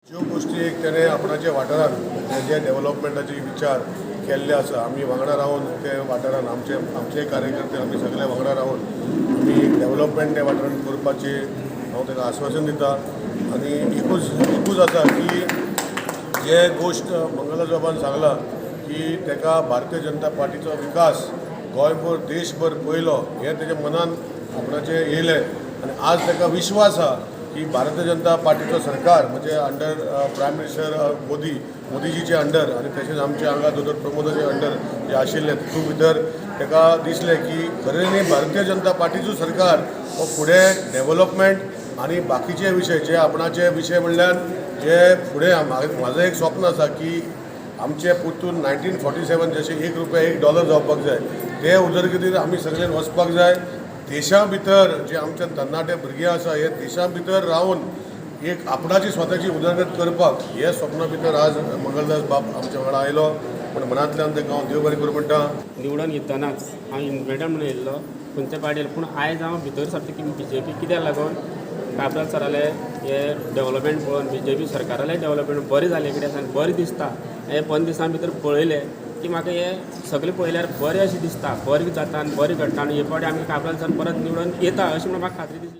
ज्यो गोश्टी एक तेणें आपणाच्या वाठारान जे डेव्हलपमेंटाचे विचार केल्ले आसा, आमी वांगडा रावन ते वाठारान आमचे आमचे कार्यकर्ते आमी सगळे वांगडा रावन आमी डेव्हलपमेंट त्या वाठारान करपाचे हांव ताका आश्वासन दिता. आनी एकूच एकूच आसा की जे गोश्ट मंगलदास बाबान सांगला की ताका भारतीय जनता पार्टीचो विकास गोंयभर, देशभर पळयलो, हें तेज्या मनान आपणाचें येयलें आनी आज ताका विश्वास आहा की भारतीय जनता पार्टीचो सरकार म्हणजे अंडर प्रायम मिनिस्टर मोदी, मोदीजीचे अंडर आनी तशेंच आमचे हांगा दोतोर प्रमोदाचे अंडर जे आशिल्ले, तितून भितर ताका दिसलें की खरेंनी भारतीय जनता पार्टीचो सरकार हो फुडें डेव्हलपमेंट आनी बाकीचे विशय जे आपणाचे विशय म्हणल्यार जे फुडें म्हाजो एक स्वप्न आसा की आमचे परतून 1947 जशें 1 रुपया 1 डॉलर जावपाक जाय, ते उदरगतीर आमी सगळ्यान वचपाक जाय. देशा भितर जे आमचे तरणाटे भुरगे आसा, हे देशा भितर रावन एक आपणाची स्वताची उदरगत करपाक हे स्वप्ना भितर आज मंगलदास बाब आमच्या वांगडा आयलो पूण मनांतल्यान ताका हांव देव बरें करूं म्हणटा. निवडून येतनाच हांव इंडिपेंडंट म्हणून येयल्लो खंयच्या पार्टीर, पूण आयज हांव भितर सरता की बीजेपी. कित्याक लागून? काब्राल सराले हे डेव्हलपमेंट पळोवन, बीजेपी सरकाराले डेव्हलपमेंट बरें जालें कडेन आसा आनी बरें दिसता. हे 15 दिसां भितर पळयलें की म्हाका हे सगळें पळयल्यार बरें अशें दिसता, बरें जाता आनी बरें घडटा आनी हे फावटी आमी काब्राल सर परत निवडून येता अशें म्हणून म्हाका खात्री दिसली.